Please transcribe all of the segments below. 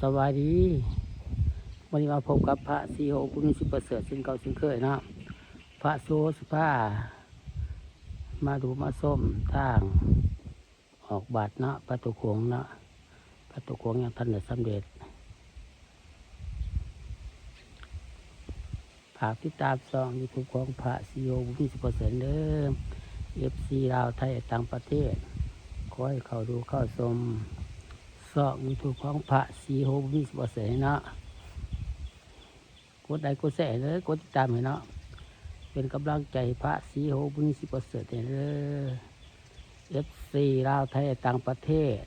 ສະບາຍດີ ມື້ນີ້ມາພົບກັບພະສີໂຫ ບຸນມີ ສິປະເສີດ ເຊັ່ນເກົ່າເຊັ່ນເຄີຍເນາະ. ພະສີໂຫຊິພາມາດູມາຊົມທາງອອກບາດເນາະ ປະຕູຂົງເນາະ, ປະຕູຂົງຍັງທັນໄດ້ສຳເລັດ. ຝາກຕິດຕາມຊ່ອງຢູທູບຂອງພະສີໂຫ ບຸນມີ ສິບເປີເຊັນ ເດີ ເອັຟຊີ ລາວ ໄທ ຕ່າງປະເທດ. ຂໍໃຫ້ເຂົ້າດູເຂົ້າຊົມຊ່ອງຢູທູບຂອງພະສີໂຫ ບຸນມີ ສິບເປີເຊັນ ໃຫ້ເນາະ. ກົດໄລກົດແຊໃຫ້ເດີ ກົດຕິດຕາມໃຫ້ເນາະ, ເປັນກຳລັງໃຈໃຫ້ພະສີໂຫ ບຸນມີ ສິບເປີເຊັນ ໃຫ້ເດີ. ເອັຟຊີ ລາວ ໄທ ຕ່າງປະເທດ.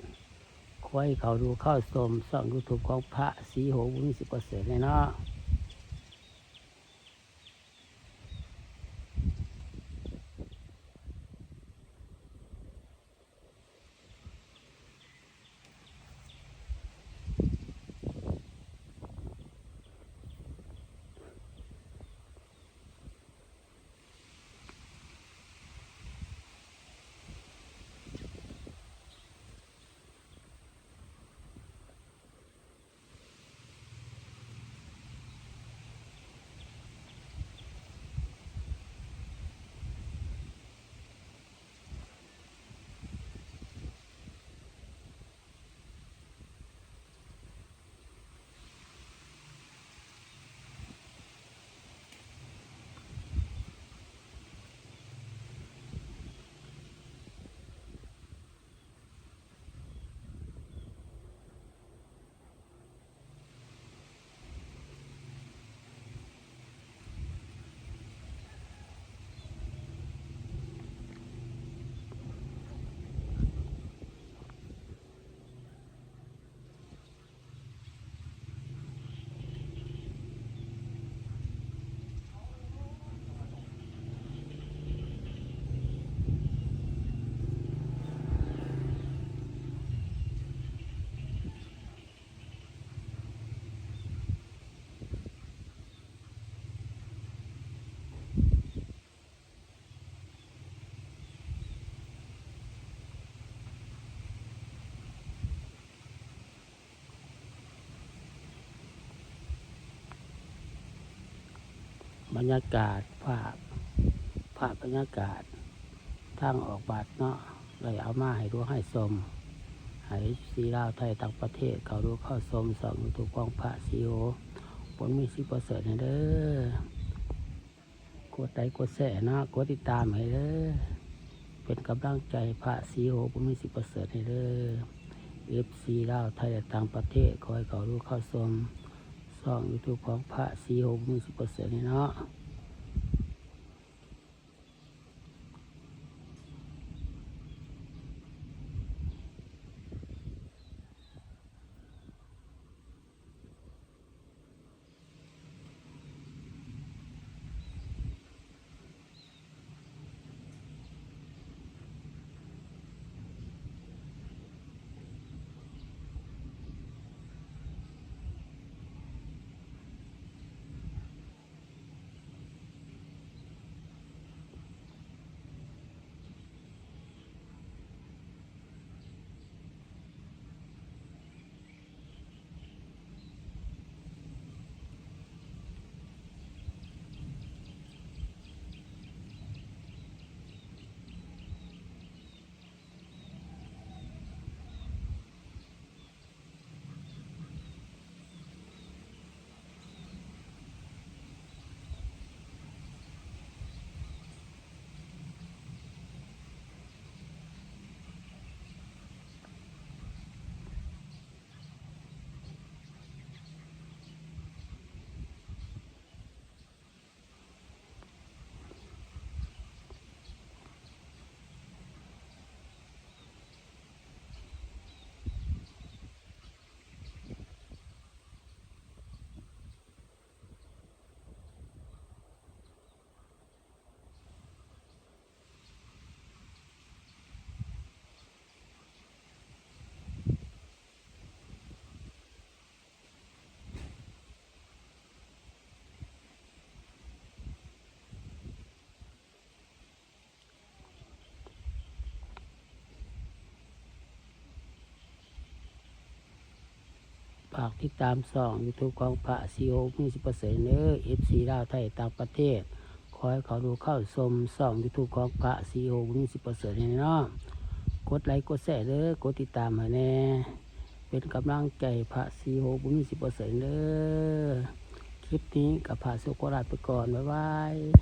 ຂໍໃຫ້ເຂົ້າດູເຂົ້າຊົມຊ່ອງຢູທູບຂອງພະສີໂຫ ບຸນມີ ສິບເປີເຊັນ ໃຫ້ເນາະ. ບັນຍາກາດ ພາບ ພາບບັນຍາກາດທາງອອກບາດເນາະ ໄດ້ເອົາມາໃຫ້ດູໃຫ້ຊົມ ໃຫ້ເອັຟຊີ ລາວ ໄທ ຕ່າງປະເທດ ເຂົ້າດູເຂົ້າຊົມຊ່ອງຢູທູບຂອງພະສີໂຫ ບຸນມີ ສິບເປີເຊັນ ໃຫ້ເດີ. ກົດໄລກົດແຊເນາະ ກົດຕິດຕາມໃຫ້ເດີ ເປັນກຳລັງໃຈໃຫ້ພະສີໂຫ ບຸນມີ ສິບເປີເຊັນ ໃຫ້ເດີ. ເອັຟຊີ ລາວ ໄທ ແລະ ຕ່າງປະເທດ ຂໍໃຫ້ເຂົ້າດູເຂົ້າຊົມຊ່ອງຢູທູບຂອງພະສີໂຫ ບຸນມີ ສິບເປີເຊັນ ໃຫ້ເນາະ. ຝາກຕິດຕາມຊ່ອງ YouTube ຂອງພະສີໂຮ ບຸນມີ ສິບເປີເຊັນ ເດີ ເອັຟຊີ ລາວ ໄທ ຕ່າງປະເທດ. ຂໍໃຫ້ເຂົ້າດູເຂົ້າຊົມຊ່ອງ YouTube ຂອງພະສີໂຮ ບຸນມີ ສິບເປີເຊັນ ໃຫ້ແນ່ເນາະ. ກົດໄລ ກົດແຊເດີ ກົດຕິດຕາມໃຫ້ແນ່ ເປັນກຳລັງໃຈໃຫ້ພະສີໂຮ ບຸນມີ ສິບເປີເຊັນ ເດີ. ຄລິບນີ້ກໍພະສີໂຮ ຂໍລາໄປກ່ອນ. ບາຍບາຍ.